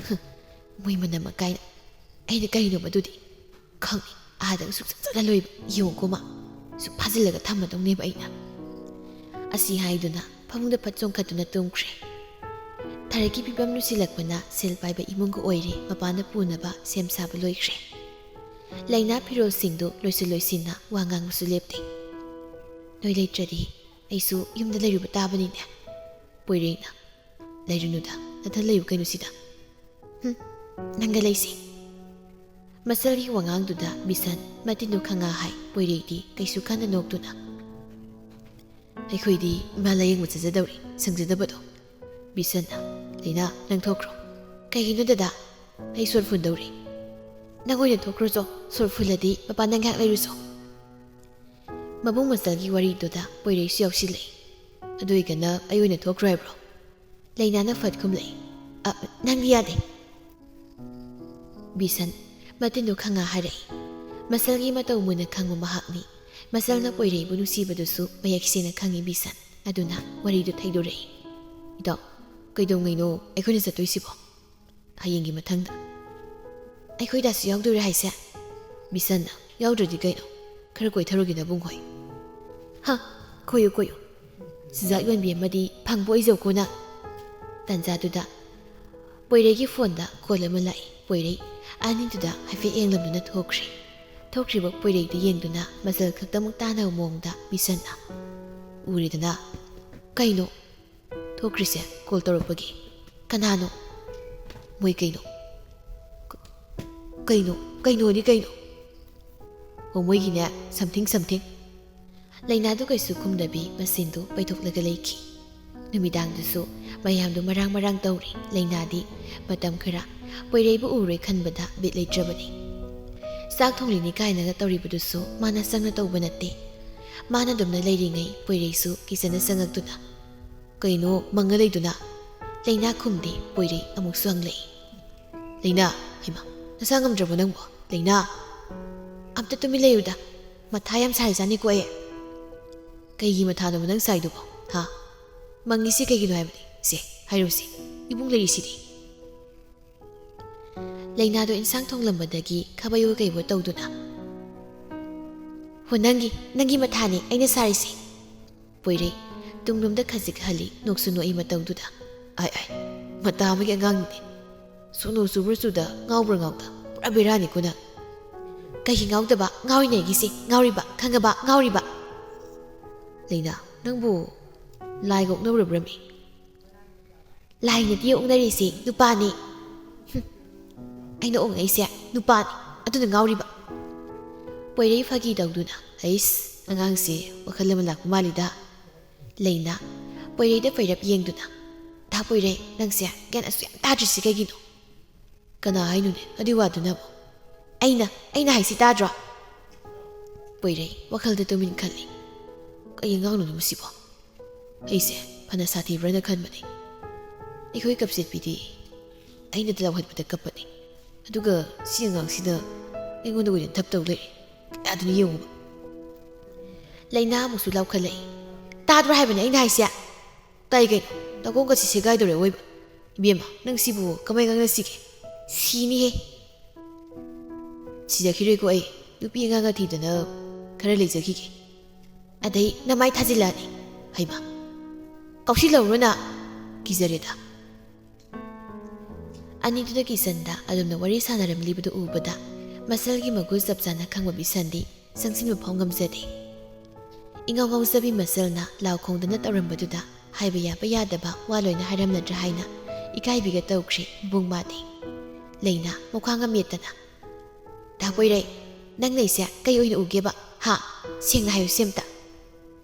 "ꯍꯨꯝ, ꯃꯣꯏ ꯃꯅꯝꯃ ꯀꯥꯏꯅ꯫ ꯑꯩꯅ ꯀꯩꯅꯣ ꯃꯗꯨꯗꯤ? ꯈꯪꯉꯤ, ꯑꯥꯗꯒ ꯁꯨꯛꯆꯠ ꯆꯠꯂꯂꯣꯏꯕ꯫ ꯌꯦꯡꯉꯨꯀꯣ ꯃꯥ, ꯁꯨꯛ ꯐꯥꯖꯤꯜꯂꯒ ꯊꯝꯃꯗꯧꯅꯦꯕ ꯑꯩꯅ"꯫ ꯑꯁꯤ ꯍꯥꯏꯗꯨꯅ ꯐꯃꯨꯡꯗ ꯐꯠ ꯆꯣꯡꯈꯠꯇꯨꯅ ꯇꯨꯝꯈ꯭ꯔꯦ꯫ ꯊꯔꯛꯀꯤ ꯐꯤꯕꯝ ꯂꯨꯁꯤꯜꯂꯛꯄꯅ ꯁꯦꯜ ꯄꯥꯏꯕ ꯏꯃꯨꯡꯒ ꯑꯣꯏꯔꯦ ꯃꯄꯥꯟꯗ ꯄꯨꯅꯕ ꯁꯦꯝ ꯁꯥꯕ ꯂꯣꯏꯈ꯭ꯔꯦ꯫ ꯂꯩꯅꯥ ꯐꯤꯔꯣꯜꯁꯤꯡꯗꯨ ꯂꯣꯏꯁꯤꯟ ꯂꯣꯏꯁꯤꯟꯅ ꯋꯥ ꯉꯥꯡꯕꯁꯨ ꯂꯦꯞꯇꯦ꯫ "ꯅꯣꯏ ꯂꯩꯇ꯭ꯔꯗꯤ ꯑꯩꯁꯨ ꯌꯨꯝꯗ ꯂꯩꯔꯨꯕ ꯇꯥꯕꯅꯤꯅꯦ"꯫ ꯄꯣꯏꯔꯩꯅ, "ꯂꯩꯔꯨꯅꯨꯗ, ꯅꯊꯟ ꯂꯩꯌꯨ ꯀꯩꯅꯣ ꯁꯤꯗ꯫ ꯍꯨꯝ, ꯅꯪꯒ ꯂꯩꯁꯤ"꯫ ꯃꯁꯜꯒꯤ ꯋꯥꯉꯥꯡꯗꯨꯗ ꯕꯤꯁꯟ ꯃꯇꯤꯟꯗꯨ ꯈꯪꯉꯥ ꯍꯥꯏ, ꯄꯣꯏꯔꯩꯗꯤ ꯀꯩꯁꯨ ꯈꯟꯅ ꯅꯣꯛꯇꯨꯅ꯫ "ꯑꯩꯈꯣꯏꯗꯤ ꯏꯃꯥ ꯂꯥꯌꯦꯡꯕ ꯆꯠꯆꯗꯧꯔꯤ, ꯁꯪꯖꯗꯕꯗꯣ"꯫ ꯕꯤꯁꯟꯅ, "ꯂꯩꯅꯥ, ꯅꯪ ꯊꯣꯛꯈ꯭ꯔꯣ"꯫ "ꯀꯩꯒꯤꯅꯣ ꯗꯗꯥ? ꯑꯩ ꯁꯣꯔ ꯐꯨꯟꯗꯧꯔꯤ"꯫ "ꯅꯪ ꯑꯣꯏꯅ ꯊꯣꯛꯈ꯭ꯔꯣꯆꯣ, ꯁꯣꯔ ꯐꯨꯜꯂꯗꯤ ꯃꯄꯥꯟꯗ ꯉꯥꯏꯍꯥꯛ ꯂꯩꯔꯨꯆꯣ"꯫ ꯃꯕꯨꯡ ꯃꯆꯜꯒꯤ ꯋꯥꯔꯤꯗꯨꯗ ꯄꯣꯏꯔꯩꯁꯨ ꯌꯥꯎꯁꯤꯜꯂꯛꯏ꯫ "ꯑꯗꯨ ꯑꯣꯏꯒꯅ ꯑꯩ ꯑꯣꯏꯅ ꯊꯣꯛꯈ꯭ꯔꯣ ꯍꯥꯏꯕ꯭ꯔꯣ?" ꯂꯩꯅꯥꯅ ꯐꯠ ꯈꯨꯝꯂꯛꯏ꯫ "ꯑ, ꯅꯪꯗꯤ ꯌꯥꯗꯦ"꯫ ꯕꯤꯁꯟ ꯃꯇꯤꯟꯗꯨ ꯈꯪꯉꯥ ꯍꯥꯏꯔꯛꯏ꯫ ꯃꯁꯜꯒꯤ ꯃꯇꯧ ꯃꯨꯟꯅ ꯈꯪꯕ ꯃꯍꯥꯛꯅꯤ꯫ ꯃꯁꯜꯅ ꯄꯣꯏꯔꯩꯕꯨ ꯅꯨꯡꯁꯤꯕꯗꯨꯁꯨ ꯃꯌꯦꯛ ꯁꯦꯡꯅ ꯈꯪꯉꯤ ꯕꯤꯁꯟ꯫ ꯑꯗꯨꯅ ꯋꯥꯔꯤꯗꯨ ꯊꯩꯗꯣꯔꯛꯏ꯫ "ꯏꯇꯥꯎ, ꯀꯩꯗꯧꯉꯩꯅꯣ ꯑꯩꯈꯣꯏꯅ ꯆꯠꯇꯣꯏꯁꯤꯕꯣ?" "ꯍꯌꯦꯡꯒꯤ ꯃꯊꯪꯗ"꯫ "ꯑꯩꯈꯣꯏ ꯗꯥꯁꯨ ꯌꯥꯎꯗꯣꯏꯔꯥ ꯍꯥꯏꯁꯦ?" ꯕꯤꯁꯟꯅ, "ꯌꯥꯎꯗ꯭ꯔꯗꯤ ꯀꯩꯅꯣ? ꯈꯔ ꯀꯣꯏꯊꯔꯨꯒꯦ ꯅꯕꯨꯡ ꯍꯣꯏ"꯫ "ꯍ, ꯀꯣꯏꯌꯨ ꯀꯣꯏꯌꯨ꯫ ꯆꯨꯖꯥꯛ ꯌꯣꯟꯕꯤ ꯑꯃꯗꯤ ꯐꯪꯕ ꯑꯣꯏꯖꯧꯀꯣ ꯅꯪ"꯫ ꯇꯟꯖꯥꯗꯨꯗ ꯄꯣꯏꯔꯩꯒꯤ ꯐꯣꯟꯗ ꯀꯣꯜ ꯑꯃ ꯂꯥꯛꯏ꯫ ꯄꯣꯏꯔꯩ ꯑꯅꯤꯗꯨꯗ ꯍꯥꯏꯐꯦꯠ ꯌꯦꯡꯂꯝꯗꯨꯅ ꯊꯣꯛꯈ꯭ꯔꯦ꯫ ꯊꯣꯛꯈ꯭ꯔꯤꯕ ꯄꯣꯏꯔꯩꯗꯨ ꯌꯦꯡꯗꯨꯅ ꯃꯁꯜ ꯈꯛꯇꯃꯛ ꯇꯥꯅꯕ ꯃꯑꯣꯡꯗ ꯕꯤꯁꯟꯅ, "ꯎꯔꯦꯗꯅ"꯫ "ꯀꯩꯅꯣ?" "ꯊꯣꯛꯈ꯭ꯔꯤꯁꯦ ꯀꯣꯜ ꯇꯧꯔꯛꯄꯒꯤ"꯫ "ꯀꯅꯥꯅꯣ?" "ꯃꯣꯏ ꯀꯩꯅꯣ"꯫ "ꯀ-, ꯀꯩꯅꯣ? ꯀꯩꯅꯣꯗꯤ ꯀꯩꯅꯣ?" "ꯑꯣ, ꯃꯣꯏꯒꯤꯅꯦ, something something"꯫ ꯂꯩꯅꯥꯗꯨ ꯀꯩꯁꯨ ꯈꯨꯝꯗꯕꯤ ꯃꯁꯤꯟꯗꯨ ꯄꯩꯊꯣꯛꯂꯒ ꯂꯩꯈꯤ꯫ ꯅꯨꯃꯤꯗꯥꯡꯗꯨꯁꯨ ꯃꯌꯥꯝꯗꯨ ꯃꯔꯥꯡ ꯃꯔꯥꯡ ꯇꯧꯔꯤ꯫ ꯂꯩꯅꯥꯗꯤ ꯃꯇꯝ ꯈꯔ ꯄꯣꯏꯔꯩꯕꯨ ꯎꯔꯣꯏ ꯈꯟꯕꯗ ꯕꯤꯠ ꯂꯩꯇ꯭ꯔꯕꯅꯤ꯫ ꯆꯥꯛ ꯊꯣꯡꯂꯤꯅꯤ ꯀꯥꯏꯅꯒ ꯇꯧꯔꯤꯕꯗꯨꯁꯨ ꯃꯥꯅ ꯆꯪꯅ ꯇꯧꯕ ꯅꯠꯇꯦ꯫ ꯃꯥꯅ ꯑꯗꯨꯝꯅ ꯂꯩꯔꯤꯉꯩ ꯄꯣꯏꯔꯩꯁꯨ ꯀꯤꯆꯟꯗ ꯆꯪꯉꯛꯇꯨꯅ, "ꯀꯩꯅꯣ ꯃꯪꯉ ꯂꯩꯗꯨꯅ?" ꯂꯩꯅꯥ ꯈꯨꯝꯗꯦ꯫ ꯄꯣꯏꯔꯩ ꯑꯃꯨꯛꯁꯨ ꯍꯪꯂꯛꯏ꯫ "ꯂꯩꯅꯥ, ꯍꯩꯃꯥ, ꯅꯁꯥ ꯉꯝꯗ꯭ꯔꯕꯣ ꯅꯪꯕꯣ? ꯂꯩꯅꯥ, ꯑꯝꯇ ꯇꯨꯃꯤꯟ ꯂꯩꯌꯨꯗ꯫ ꯃꯊꯥ ꯌꯥꯝ ꯁꯥꯔꯤꯖꯥꯠꯅꯤꯀꯣ ꯑꯩ꯫ ꯀꯩꯒꯤ ꯃꯊꯥꯅꯣꯕ ꯅꯪ ꯁꯥꯏꯗꯨꯕꯣ? ꯍꯥ? ꯃꯪꯉꯤꯁꯤ ꯀꯩꯒꯤꯅꯣ ꯍꯥꯏꯕꯅꯤ? ꯁꯦ, ꯍꯥꯏꯔꯨꯁꯤ꯫ ꯏꯕꯨꯡ ꯂꯩꯔꯤꯁꯤꯗꯤ꯫ ꯂꯩꯅꯥꯗꯣ ꯏꯟꯁꯥꯡ ꯊꯣꯡꯂꯝꯕꯗꯒꯤ ꯈꯥꯕꯩꯋꯣ ꯀꯩꯋꯣ ꯇꯧꯗꯨꯅ, "ꯍꯣ, ꯅꯪꯒꯤ, ꯅꯪꯒꯤ ꯃꯊꯥꯅꯦ ꯑꯩꯅ ꯁꯥꯔꯤꯁꯦ"꯫ ꯄꯣꯏꯔꯩ ꯇꯨꯡꯂꯣꯝꯗ ꯈꯖꯤꯛ ꯍꯜꯂꯤ, ꯅꯣꯛꯁꯨ ꯅꯣꯛꯏ ꯃꯇꯧꯗꯨꯗ꯫ "ꯑꯥꯏ, ꯑꯥꯏ, ꯃꯇꯥ ꯑꯃꯒꯤ ꯑꯉꯥꯡꯅꯤꯅꯦ꯫ ꯁꯣꯅꯣ ꯆꯨꯕ꯭ꯔꯥ ꯆꯨꯗ, ꯉꯥꯎꯕ꯭ꯔꯥ ꯉꯥꯎꯗ, ꯄꯨꯔꯥ ꯕꯦꯔꯥꯅꯤꯀꯣ ꯅꯪ"꯫ "ꯀꯩꯒꯤ ꯉꯥꯎꯗꯕ? ꯉꯥꯎꯔꯤꯅꯦ ꯑꯩꯒꯤꯁꯦ, ꯉꯥꯎꯔꯤꯕ, ꯈꯪꯉꯕ? ꯉꯥꯎꯔꯤꯕ"꯫ "ꯂꯩꯅꯥ, ꯅꯪꯕꯨ ꯂꯥꯏꯒ ꯑꯣꯛꯅꯔꯨꯕ꯭ꯔꯃꯤ?" "ꯂꯥꯏ ꯅꯠꯇꯦ ꯑꯣꯛꯅꯔꯤꯁꯦ, ꯅꯨꯄꯥꯅꯦ"꯫ "ꯍꯨꯝ, ꯑꯩꯅ ꯑꯣꯛꯅꯩꯁꯦ ꯅꯨꯄꯥꯅꯦ, ꯑꯗꯨꯅ ꯉꯥꯎꯔꯤꯕ"꯫ ꯄꯣꯏꯔꯩ ꯐꯥꯒꯤ ꯇꯧꯗꯨꯅ, "ꯑꯩꯁ, ꯑꯉꯥꯡꯁꯦ ꯋꯥꯈꯜ ꯑꯃ ꯂꯥꯛꯄ ꯃꯥꯜꯂꯤꯗ"꯫ ꯂꯩꯅꯥ ꯄꯣꯏꯔꯩꯗ ꯐꯩꯔꯞ ꯌꯦꯡꯗꯨꯅ, "ꯗꯥ ꯄꯣꯏꯔꯩ, ꯅꯪꯁꯦ ꯒ꯭ꯌꯥꯟ ꯑꯁꯨꯛ ꯌꯥꯝ ꯇꯥꯗ꯭ꯔꯤꯁꯤ ꯀꯩꯒꯤꯅꯣ?" "ꯀꯅꯥ ꯍꯥꯏꯅꯣꯅꯦ ꯑꯗꯨꯏ ꯋꯥꯗꯨꯅꯕꯨ?" "ꯑꯩꯅ, ꯑꯩꯅ ꯍꯥꯏꯁꯤ ꯇꯥꯗ꯭ꯔꯣ?" ꯄꯣꯏꯔꯩ ꯋꯥꯈꯜꯗ ꯇꯨꯃꯤꯟ ꯈꯜꯂꯤ꯫ "ꯀꯩ ꯑꯉꯥꯡꯅꯣ ꯃꯁꯤꯕꯣ? ꯑꯩꯁꯦ ꯐꯅ ꯁꯥꯊꯤꯕ꯭ꯔꯅ ꯈꯟꯕꯅꯤ꯫ ꯑꯩꯈꯣꯏ ꯀꯞꯆꯦꯠꯄꯤꯗꯤ ꯑꯩꯅ ꯂꯥꯎꯍꯠꯄꯗ ꯀꯞꯄꯅꯤ, ꯑꯗꯨꯒ ꯁꯤ ꯑꯉꯥꯡꯁꯤꯅ ꯑꯩꯉꯣꯟꯗ ꯑꯣꯏꯅ ꯊꯞ ꯇꯧ ꯂꯩꯔꯦ꯫ ꯀꯌꯥꯗꯨꯅ ꯌꯦꯡꯉꯨꯕ"꯫ ꯂꯩꯅꯥ ꯑꯃꯨꯛꯁꯨ ꯂꯥꯎꯈꯠꯂꯛꯏ꯫ "ꯇꯥꯗ꯭ꯔꯣ ꯍꯥꯏꯕꯅꯦ ꯑꯩꯅ ꯍꯥꯏꯁꯦ? ꯇꯥꯏ ꯀꯩꯅꯣ? ꯅꯥꯀꯣꯡꯒꯁꯤ ꯁꯦꯒꯥꯏꯗꯧꯔꯦ ꯑꯋꯣꯏꯕ꯫ ꯏꯕꯦꯝꯃ, ꯅꯪ ꯁꯤꯕꯨ ꯀꯃꯥꯏ ꯉꯥꯡꯅꯁꯤꯒꯦ? ꯁꯤꯅꯤꯍꯦ"꯫ "ꯁꯤꯖꯈꯤꯔꯣꯏꯀꯣ ꯑꯩ꯫ ꯅꯨꯄꯤ ꯑꯉꯥꯡꯒ ꯊꯤꯗꯅ ꯈꯔ ꯂꯩꯖꯈꯤꯒꯦ꯫ ꯑꯗꯩ ꯅꯃꯥꯏ ꯊꯥꯖꯤꯜꯂꯛꯑꯅꯤ"꯫ "ꯍꯩꯃꯥ, ꯀꯥꯎꯁꯤꯜꯂꯧꯔꯣ ꯅꯪ꯫ ꯀꯤꯖꯔꯦꯗ"꯫ ꯑꯅꯤꯗꯨꯗ ꯀꯤꯆꯟꯗ ꯑꯗꯨꯝꯅ ꯋꯥꯔꯤ ꯁꯥꯟꯅꯔꯝꯂꯤꯕꯗꯨ ꯎꯕꯗ ꯃꯁꯜꯒꯤ ꯃꯒꯨꯟ ꯆꯞ ꯆꯥꯅ ꯈꯪꯕ ꯕꯤꯁꯟꯗꯤ ꯆꯪꯁꯤꯟꯕ ꯐꯥꯎ ꯉꯝꯖꯗꯦ꯫ ꯏꯉꯥꯎ ꯉꯥꯎꯖꯕꯤ ꯃꯁꯜꯅ ꯂꯥꯎ ꯈꯣꯡꯗꯅ ꯇꯧꯔꯝꯕꯗꯨꯗ ꯍꯥꯏꯕ ꯌꯥꯕ ꯌꯥꯗꯕ ꯋꯥ ꯂꯣꯏꯅ ꯍꯥꯏꯔꯝꯂꯗ꯭ꯔꯥ ꯍꯥꯏꯅ ꯏꯀꯥꯏꯕꯤꯒ ꯇꯧꯈ꯭ꯔꯦ ꯏꯕꯨꯡ ꯃꯥꯗꯤ꯫ ꯂꯩꯅꯥ ꯃꯈ꯭ꯋꯥꯡꯒ ꯃꯦꯠꯇꯅ, "ꯗꯥ ꯄꯣꯏꯔꯩ, ꯅꯪ ꯂꯩꯁꯦ ꯀꯩ ꯑꯣꯏꯅ ꯎꯒꯦꯕ? ꯍꯥ? ꯁꯦꯡꯅ ꯍꯥꯏꯌꯨꯁꯦ ꯑꯝꯇ"꯫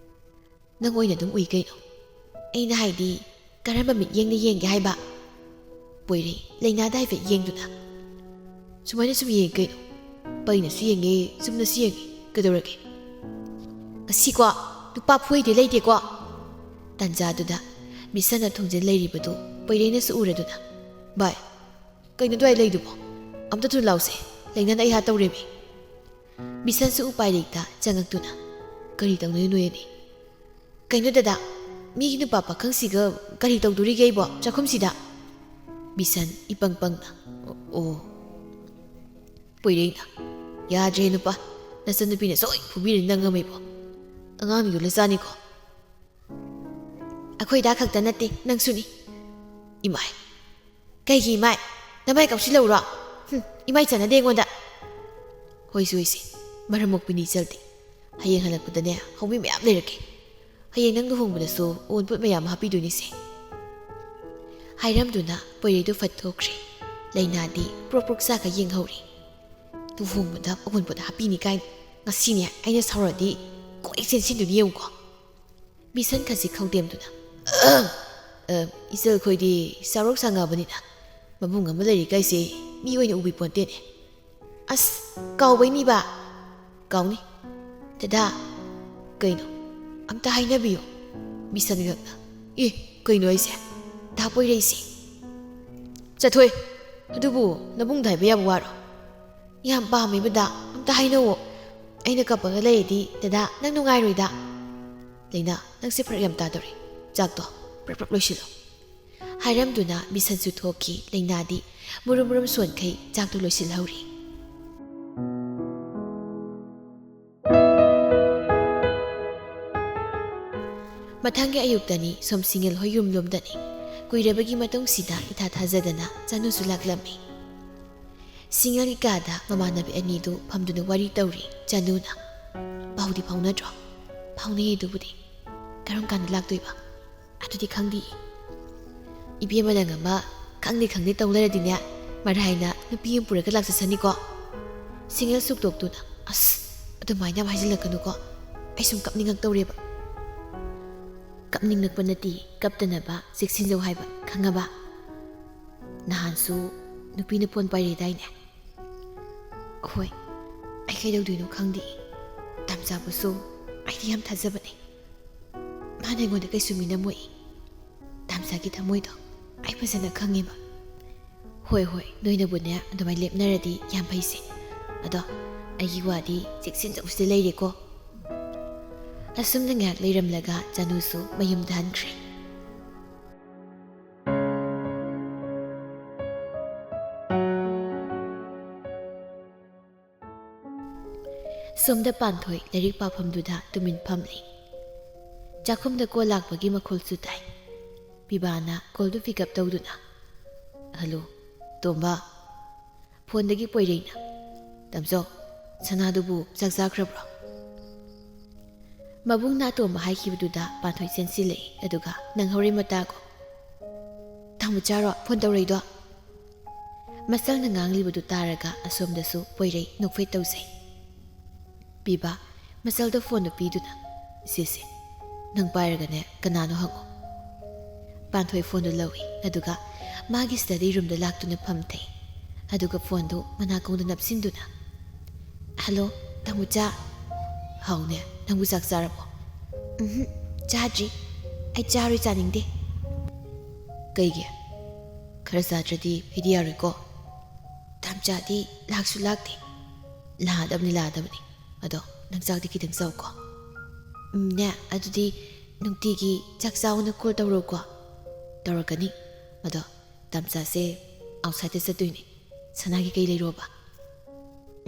"ꯅꯪ ꯑꯣꯏꯅ ꯑꯗꯨꯝ ꯎꯏ ꯀꯩꯅꯣ꯫ ꯑꯩꯅ ꯍꯥꯏꯗꯤ, ꯀꯔꯝꯕ ꯃꯤꯠꯌꯦꯡꯅ ꯌꯦꯡꯒꯦ ꯍꯥꯏꯕ?" ꯄꯣꯏꯔꯩ ꯂꯩꯅꯥꯗ ꯍꯥꯏꯐꯦꯠ ꯌꯦꯡꯗꯨꯅ, "ꯁꯨꯃꯥꯏꯅ ꯁꯨꯝ ꯌꯦꯡꯉꯤ ꯀꯩꯅꯣ꯫ ꯄꯩꯅꯁꯨ ꯌꯦꯡꯉꯤ, ꯆꯨꯝꯅꯁꯨ ꯌꯦꯡꯉꯤ꯫ ꯀꯩꯗꯧꯔꯒꯦ?" "ꯉꯁꯤꯀꯣ, ꯅꯨꯄꯥ ꯐꯨꯏꯗꯦ ꯂꯩꯇꯦꯀꯣ"꯫ ꯇꯥꯟꯖꯥꯗꯨꯗ ꯕꯤꯁꯟꯅ ꯊꯣꯡꯖꯤꯟ ꯂꯩꯔꯤꯕꯗꯨ ꯄꯣꯏꯔꯩꯅꯁꯨ ꯎꯔꯗꯨꯅ, "ꯚꯥꯏ, ꯀꯩꯅꯣ ꯑꯗꯨꯋꯥꯏ ꯂꯩꯗꯨꯕꯣ?" "ꯑꯝꯇ ꯊꯨꯅ ꯂꯥꯎꯁꯦ, ꯂꯩꯅꯥꯅ ꯑꯩ ꯍꯥꯠꯇꯧꯔꯦꯃꯤ"꯫ ꯕꯤꯁꯟꯁꯨ ꯎꯄꯥꯏ ꯂꯩꯇ ꯆꯪꯉꯛꯇꯨꯅ, "ꯀꯔꯤ ꯇꯧꯅꯔꯤꯅꯣ ꯅꯣꯏ ꯑꯅꯤ? ꯀꯩꯅꯣ ꯗꯗꯥ, ꯃꯤꯒꯤ ꯅꯨꯄꯥ ꯄꯥꯈꯪꯁꯤꯒ ꯀꯔꯤ ꯇꯧꯗꯣꯔꯤꯒꯦ ꯑꯩꯕꯣ ꯆꯥꯛꯈꯨꯝꯁꯤꯗ?" ꯕꯤꯁꯟ ꯏꯄꯪ ꯄꯪꯅ, "ꯑꯣ"꯫ ꯄꯣꯏꯔꯩꯅ, "ꯌꯥꯗ꯭ꯔꯦ ꯅꯨꯄꯥ, ꯅꯆꯟꯅꯨꯄꯤꯅ ꯁꯣꯏ ꯐꯨꯕꯤꯔꯅꯤ ꯅꯪ ꯑꯃ ꯏꯕꯣ꯫ ꯑꯉꯥꯡꯅ ꯌꯣꯜꯂꯖꯥꯅꯤꯀꯣ"꯫ "ꯑꯩꯈꯣꯏꯗ ꯈꯛꯇ ꯅꯠꯇꯦ, ꯅꯪꯁꯨꯅꯤ"꯫ "ꯏꯃꯥꯏ"꯫ "ꯀꯩꯒꯤ ꯏꯃꯥꯏ? ꯅꯃꯥꯏ ꯀꯥꯎꯁꯤꯜꯂꯧꯔꯣ"꯫ "ꯍꯨꯝ, ꯏꯃꯥꯏ ꯆꯥꯟꯅꯗꯦ ꯑꯩꯉꯣꯟꯗ"꯫ "ꯍꯣꯏꯁꯦ ꯍꯣꯏꯁꯦ, ꯃꯔꯝ ꯃꯣꯛꯄꯤꯅꯤ ꯏꯆꯜꯗꯤ꯫ ꯍꯌꯦꯡ ꯍꯜꯂꯛꯄꯗꯅꯦ ꯍꯧꯃꯤ ꯃꯌꯥꯝ ꯂꯩꯔꯛꯀꯦ꯫ ꯍꯌꯦꯡ ꯅꯪ ꯂꯨꯍꯣꯡꯕꯗꯁꯨ ꯑꯑꯣꯟꯄꯣꯠ ꯃꯌꯥꯝ ꯑꯃ ꯍꯥꯞꯄꯤꯗꯣꯏꯅꯤꯁꯦ"꯫ ꯍꯥꯏꯔꯝꯗꯨꯅ ꯄꯣꯏꯔꯩꯗꯨ ꯐꯠ ꯊꯣꯛꯈ꯭ꯔꯦ꯫ ꯂꯩꯅꯥꯗꯤ ꯄ꯭ꯔꯣꯛ ꯄ꯭ꯔꯣꯛ ꯆꯥꯛꯀ ꯌꯦꯡꯍꯧꯔꯤ꯫ "ꯂꯨꯍꯣꯡꯕꯗ ꯑꯑꯣꯟꯄꯣꯠ ꯍꯥꯞꯄꯤꯅꯤ ꯀꯥꯏꯅ꯫ ꯉꯁꯤꯅꯦ ꯑꯩꯅ ꯁꯥꯎꯔꯗꯤ ꯀꯣꯏ ꯆꯦꯟꯁꯤꯟꯗꯨꯅꯤ ꯌꯦꯡꯉꯨꯀꯣ"꯫ ꯕꯤꯁꯟ ꯈꯖꯤꯛ ꯈꯧꯗꯦꯝꯗꯨꯅ, "ꯑ, ꯏꯆꯜꯈꯣꯏꯗꯤ ꯆꯥꯎꯔꯛ ꯁꯥꯡꯉꯕꯅꯤꯅ ꯃꯕꯨꯡ ꯑꯃ ꯂꯩꯔꯤ ꯀꯥꯏꯁꯦ ꯃꯤ ꯑꯣꯏꯅ ꯎꯕꯤ ꯄꯣꯟꯇꯦꯅꯦ"꯫ "ꯑꯁ, ꯀꯥꯎꯕꯩꯅꯤꯕ"꯫ "ꯀꯥꯎꯅꯤ"꯫ "ꯗꯗꯥ"꯫ "ꯀꯩꯅꯣ? ꯑꯝꯇ ꯍꯥꯏꯅꯕꯤꯌꯣ"꯫ ꯕꯤꯁꯟ ꯉꯛꯅ, "ꯑꯦ, ꯀꯩꯅꯣ ꯍꯥꯏꯁꯦ? ꯗꯥ ꯄꯣꯏꯔꯩꯁꯦ"꯫ "ꯆꯠꯊꯣꯏ, ꯑꯗꯨꯕꯨ ꯅꯕꯨꯡꯗ ꯍꯥꯏꯕ ꯌꯥꯕ ꯋꯥꯔꯣ? ꯌꯥꯝ ꯄꯥꯝꯃꯦꯕ ꯗꯥ, ꯑꯝꯇ ꯍꯥꯏꯅꯧꯋꯣ꯫ ꯑꯩꯅ ꯀꯞꯄꯒ ꯂꯩꯔꯗꯤ ꯗꯗꯥ ꯅꯪ ꯅꯨꯡꯉꯥꯏꯔꯣꯏꯗ"꯫ "ꯂꯩꯅꯥ, ꯅꯪꯁꯦ ꯐꯔꯛ ꯌꯥꯝ ꯇꯥꯗꯧꯔꯤ꯫ ꯆꯥꯛꯇꯣ ꯄ꯭ꯔꯞ ꯄ꯭ꯔꯞ ꯂꯣꯏꯁꯤꯜꯂꯣ"꯫ ꯍꯥꯏꯔꯝꯗꯨꯅ ꯕꯤꯁꯟꯁꯨ ꯊꯣꯛꯈꯤ꯫ ꯂꯩꯅꯥꯗꯤ ꯃꯨꯔꯨꯝ ꯃꯨꯔꯨꯝ ꯁꯣꯟꯈꯩ ꯆꯥꯛꯇꯨ ꯂꯣꯏꯁꯤꯜꯍꯧꯔꯤ꯫ ꯃꯊꯪꯒꯤ ꯑꯌꯨꯛꯇꯅꯤ, ꯁꯣꯝ ꯁꯤꯡꯉꯦꯜ ꯍꯣꯏ ꯌꯨꯝꯂꯣꯝꯗꯅꯤ꯫ ꯀꯨꯏꯔꯕꯒꯤ ꯃꯇꯨꯡꯁꯤꯗ ꯏꯊꯥ ꯊꯥꯖꯗꯅ ꯆꯅꯨꯁꯨ ꯂꯥꯛꯂꯝꯃꯤ꯫ ꯁꯤꯡꯉꯦꯜꯒꯤ ꯀꯥꯗ ꯃꯃꯥꯟꯅꯕꯤ ꯑꯅꯤꯗꯨ ꯐꯝꯗꯨꯅ ꯋꯥꯔꯤ ꯇꯧꯔꯤ꯫ ꯆꯅꯨꯅ, "ꯄꯥꯎꯗꯤ ꯐꯥꯎꯅꯗ꯭ꯔꯣ?" "ꯐꯥꯎꯅꯩꯌꯦ ꯑꯗꯨꯕꯨꯗꯤ"꯫ "ꯀꯔꯝ ꯀꯥꯟꯗ ꯂꯥꯛꯇꯣꯏꯕ?" "ꯑꯗꯨꯗꯤ ꯈꯪꯗꯦ"꯫ "ꯏꯕꯦꯝꯃ ꯅꯪ ꯑꯃ ꯈꯪꯗꯦ ꯈꯪꯗꯦ ꯇꯧ ꯂꯩꯔꯗꯤꯅꯦ, ꯃꯔꯥꯏꯅ ꯅꯨꯄꯤ ꯑꯃ ꯄꯨꯔꯒ ꯂꯥꯛꯆꯁꯅꯤꯀꯣ"꯫ ꯁꯤꯡꯉꯦꯜ ꯁꯨꯛꯇꯣꯛꯇꯨꯅ, "ꯑꯁ, ꯑꯗꯨꯃꯥꯏꯅ ꯌꯥꯝ ꯍꯥꯏꯖꯤꯜꯂꯛꯀꯅꯨꯀꯣ꯫ ꯑꯩ ꯁꯨꯝ ꯀꯞꯅꯤꯡꯉꯛꯇꯧꯔꯦꯕ"꯫ "ꯀꯞꯅꯤꯡꯉꯛꯄ ꯅꯠꯇꯦ, ꯀꯞꯇꯅꯕ ꯆꯦꯛꯁꯤꯟꯖꯧ ꯍꯥꯏꯕ, ꯈꯪꯉꯕ? ꯅꯍꯥꯟꯁꯨ ꯅꯨꯄꯤꯅ ꯐꯣꯟ ꯄꯥꯏꯔꯛꯏꯗꯥꯏꯅꯦ?" "ꯍꯣꯏ, ꯑꯩ ꯀꯩꯗꯧꯗꯣꯏꯅꯣ ꯈꯪꯗꯦ꯫ ꯇꯥꯝꯆꯥꯕꯨꯁꯨ ꯑꯩꯗꯤ ꯌꯥꯝ ꯊꯥꯖꯕꯅꯦ꯫ ꯃꯥꯅ ꯑꯩꯉꯣꯟꯗ ꯀꯩꯁꯨ ꯃꯤꯅꯝꯃꯣꯏ꯫ ꯇꯥꯝꯆꯥꯒꯤ ꯊꯃꯣꯏꯗꯣ ꯑꯩ ꯐꯖꯅ ꯈꯪꯉꯦꯕ"꯫ "ꯍꯣꯏ, ꯍꯣꯏ, ꯅꯣꯏꯅꯕꯨꯅꯦ ꯑꯗꯨꯃꯥꯏꯅ ꯂꯦꯞꯅꯔꯗꯤ ꯌꯥꯝ ꯐꯩꯁꯦ꯫ ꯑꯗꯣ ꯑꯩꯒꯤ ꯋꯥꯗꯤ ꯆꯦꯛꯁꯤꯟ ꯆꯧꯁꯤꯗ ꯂꯩꯔꯦꯀꯣ"꯫ ꯑꯁꯨꯝꯅ ꯉꯥꯏꯍꯥꯛ ꯂꯩꯔꯝꯂꯒ ꯆꯅꯨꯁꯨ ꯃꯌꯨꯝꯗ ꯍꯟꯈ꯭ꯔꯦ꯫ ꯁꯣꯝꯗ ꯄꯥꯟꯊꯣꯏ ꯂꯥꯏꯔꯤꯛ ꯄꯥꯐꯝꯗꯨꯗ ꯇꯨꯃꯤꯟ ꯐꯝꯂꯤ꯫ ꯆꯥꯛꯈꯨꯝꯗ ꯀꯣꯜ ꯂꯥꯛꯄꯒꯤ ꯃꯈꯣꯜꯁꯨ ꯇꯥꯏ꯫ ꯄꯤꯕꯥꯅ ꯀꯣꯜꯗꯨ ꯄꯤꯛ ꯑꯞ ꯇꯧꯗꯨꯅ, "ꯍꯜꯂꯣ, ꯇꯣꯝꯕ?" ꯐꯣꯟꯗꯒꯤ ꯄꯣꯏꯔꯩꯅ, "ꯇꯥꯃꯣꯆꯧ, ꯁꯅꯥꯗꯨꯕꯨ ꯆꯥꯛ ꯆꯥꯈ꯭ꯔꯕ꯭ꯔꯣ?" ꯃꯕꯨꯡꯅ ꯑꯇꯣꯝꯕ ꯍꯥꯏꯈꯤꯕꯗꯨꯗ ꯄꯥꯟꯊꯣꯏ ꯆꯦꯟꯁꯤꯜꯂꯛꯏ, ꯑꯗꯨꯒ ꯅꯪꯍꯧꯔꯦ ꯃꯇꯥꯒꯨꯝ꯫ "ꯇꯥꯃꯣꯆꯥꯔꯣ ꯐꯣꯟ ꯇꯧꯔꯛꯏꯗꯣ?" ꯃꯆꯜꯅ ꯉꯥꯡꯂꯤꯕꯗꯨ ꯇꯥꯔꯒ ꯑꯁꯣꯝꯗꯁꯨ ꯄꯣꯏꯔꯩ ꯅꯣꯛꯐꯦꯠ ꯇꯧꯖꯩ꯫ ꯄꯤꯕꯥ ꯃꯆꯜꯗ ꯐꯣꯟꯗꯨ ꯄꯤꯗꯨꯅ, "ꯁꯤꯁꯦ, ꯅꯪ ꯄꯥꯏꯔꯒꯅꯦ ꯀꯅꯥꯅꯣ ꯍꯪꯉꯣ"꯫ ꯄꯥꯟꯊꯣꯏ ꯐꯣꯟꯗꯨ ꯂꯧꯏ, ꯑꯗꯨꯒ ꯃꯥꯒꯤ ꯁ꯭ꯇꯗꯤ ꯔꯨꯝꯗ ꯂꯥꯛꯇꯨꯅ ꯐꯝꯊꯩ꯫ ꯑꯗꯨꯒ ꯐꯣꯟꯗꯨ ꯃꯅꯥꯀꯣꯡꯗ ꯅꯞꯁꯤꯟꯗꯨꯅ, "ꯍꯜꯂꯣ, ꯇꯥꯃꯣꯆꯥ?" "ꯍꯥꯎꯅꯦ, ꯅꯪꯕꯨ ꯆꯥꯛ ꯆꯥꯔꯕꯣ?" "ꯎꯝꯍꯨꯝ, ꯆꯥꯗ꯭ꯔꯤ꯫ ꯑꯩ ꯆꯥꯔꯣꯏ, ꯆꯥꯅꯤꯡꯗꯦ"꯫ "ꯀꯩꯒꯤ? ꯈꯔ ꯆꯥꯗ꯭ꯔꯗꯤ ꯑꯩꯗꯤ ꯌꯥꯔꯣꯏꯀꯣ"꯫ "ꯇꯥꯃꯣꯆꯥꯗꯤ ꯂꯥꯛꯁꯨ ꯂꯥꯛꯇꯦ"꯫ "ꯂꯥꯛꯑꯗꯕꯅꯤ, ꯂꯥꯛꯑꯗꯕꯅꯤ꯫ ꯑꯗꯣ ꯅꯪ ꯆꯥꯛꯇꯤ ꯈꯤꯇꯪ ꯆꯥꯎꯀꯣ"꯫ "ꯎꯝꯅꯦ, ꯑꯗꯨꯗꯤ ꯅꯨꯡꯇꯤꯒꯤ ꯆꯥꯛ ꯆꯥꯎꯅ ꯀꯣꯜ ꯇꯧꯔꯛꯎꯀꯣ"꯫ "ꯇꯧꯔꯛꯀꯅꯤ꯫ ꯑꯗꯣ ꯇꯥꯃꯣꯆꯥꯁꯦ ꯑꯥꯎꯠꯁꯥꯏꯗꯇ ꯆꯠꯇꯣꯏꯅꯦ꯫ ꯁꯅꯥꯒꯤ ꯀꯩ ꯂꯩꯔꯣꯕ?"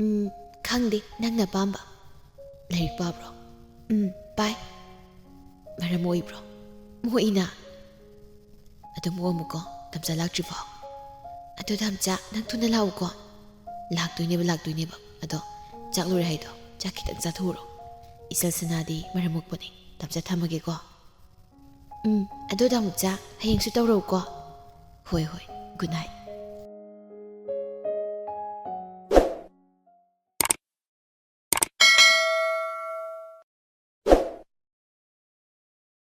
"ꯎꯝ, ꯈꯪꯗꯦ, ꯅꯪꯅ ꯑꯄꯥꯝꯕ"꯫ "ꯂꯥꯏꯔꯤꯛ ꯄꯥꯕ꯭ꯔꯣ?" "ꯎꯝ, ꯄꯥꯏ"꯫ "ꯃꯔꯝ ꯃꯣꯛꯏꯕ꯭ꯔꯣ?" "ꯃꯣꯛꯏꯅ"꯫ "ꯑꯗꯨꯝ ꯃꯣꯛꯑꯝꯃꯨꯀꯣ, ꯇꯥꯃꯣꯆꯥ ꯂꯥꯛꯇ꯭ꯔꯤꯐꯥꯎ"꯫ "ꯑꯗꯣ ꯇꯥꯃꯣꯆꯥ, ꯅꯪ ꯊꯨꯅ ꯂꯥꯛꯎꯀꯣ"꯫ "ꯂꯥꯛꯇꯣꯏꯅꯦꯕ, ꯂꯥꯛꯇꯣꯏꯅꯦꯕ꯫ ꯑꯗꯣ ꯆꯥꯛ ꯂꯣꯏꯔꯦ ꯍꯥꯏꯗꯣ, ꯆꯥꯛ ꯈꯤꯇꯪ ꯆꯥꯊꯣꯛꯎꯔꯣ꯫ ꯏꯆꯜ ꯁꯅꯥꯗꯤ ꯃꯔꯝ ꯃꯣꯛꯄꯅꯦ꯫ ꯇꯥꯃꯣꯆꯥ ꯊꯝꯃꯒꯦꯀꯣ"꯫ "ꯎꯝ, ꯑꯗꯣ ꯇꯥꯃꯣꯆꯥ, ꯍꯌꯦꯡꯁꯨ ꯇꯧꯔꯛꯎꯀꯣ"꯫ "ꯍꯣꯏ, ꯍꯣꯏ, ꯒꯨꯗ ꯅꯥꯏꯠ"꯫